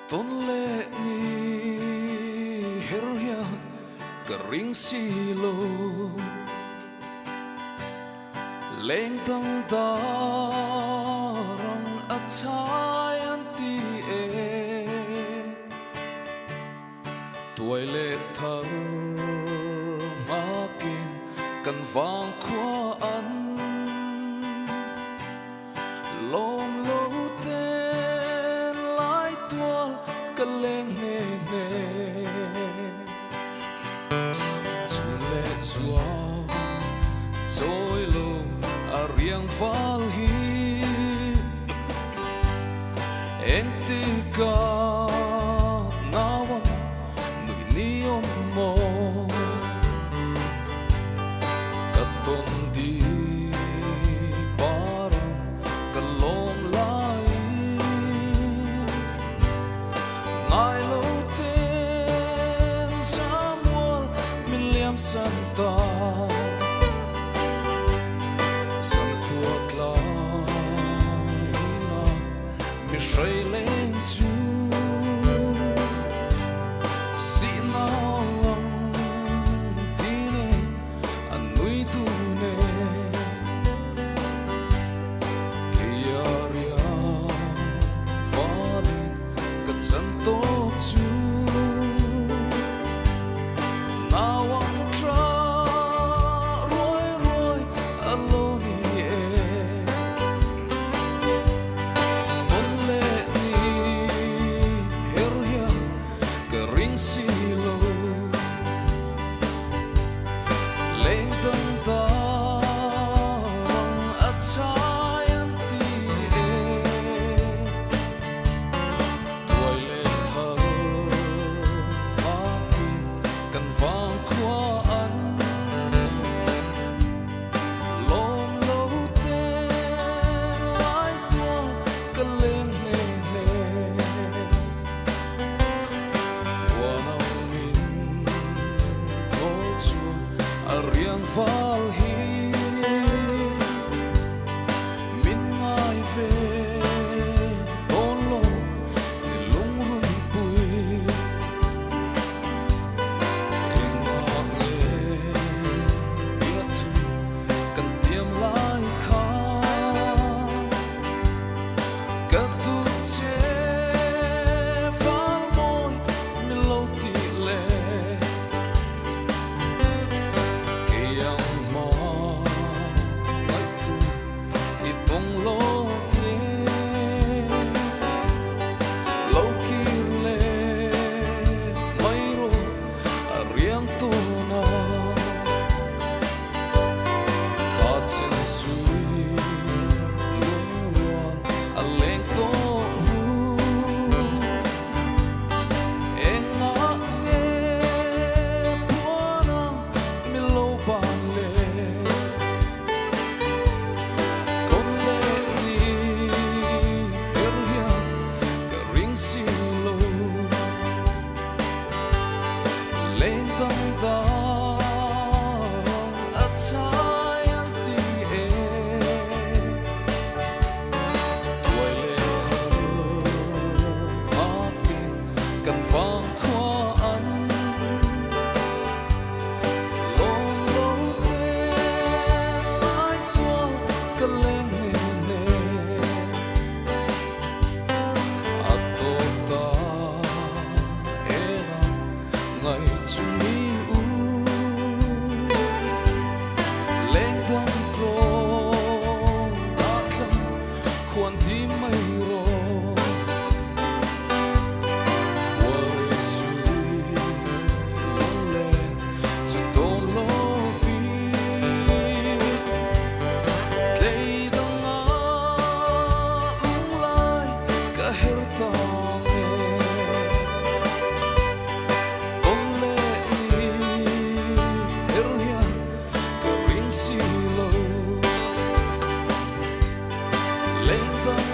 Tawn leh ni her hian ka ring si lo. Leng dang dar ang a chai an ti e. Tuai leh thar hmakin kan vang khua an lawm lo ten lai tual ka leng hne hne. Chhun leh zuam chawi lo a riang val hi Engtikah nauang nuih ni awm maw? Ka tawn di parang ka lawm laiin Ngai lo ten Samuel min liam san ta. Zankhua tlaiin a mi hrei leng chu Sihnau ang ti nen an nui dun e. Kei a riah valin ka chan tawk chu Nau ang tha ruai ruai a lo ni e. Tawn leh ni her hian ka ring si lo. Leng dang dang a chai an ti e. Tuai leh thar hmakin kan vang khua an lawm lo ten lai tual ka leng hne hne. Puan ang min nawl chuan a riang val hi min ngai ve dawn lo ni lungrunpui. Engah nge biathu kan tiam lai kha ka duh che val mawi min lo tih le. Kei ang hma ngaihtu i tawng lawk nge lo kir le mai rawh a riang tun a. Kha chen sui lungrual a leng tawh hnu. Engah nge puan ang mi lo ban le? Tawn leh ni her hian ka ring si lo. Leng dang dang a chai an ti e. Tuai leh thar hmakin kan vang khua an lawm lo ten lai tual ka leng hne hne. A tawp ta eng a ngaih chu mi u leng dang tawn a tlang khuan ti mai rawh. Khuai sui lunglen chu tawn lo vi tlei dang a lunglai ka her ta nge. Tawn leh ni her hian ka ring si lo. Leng dang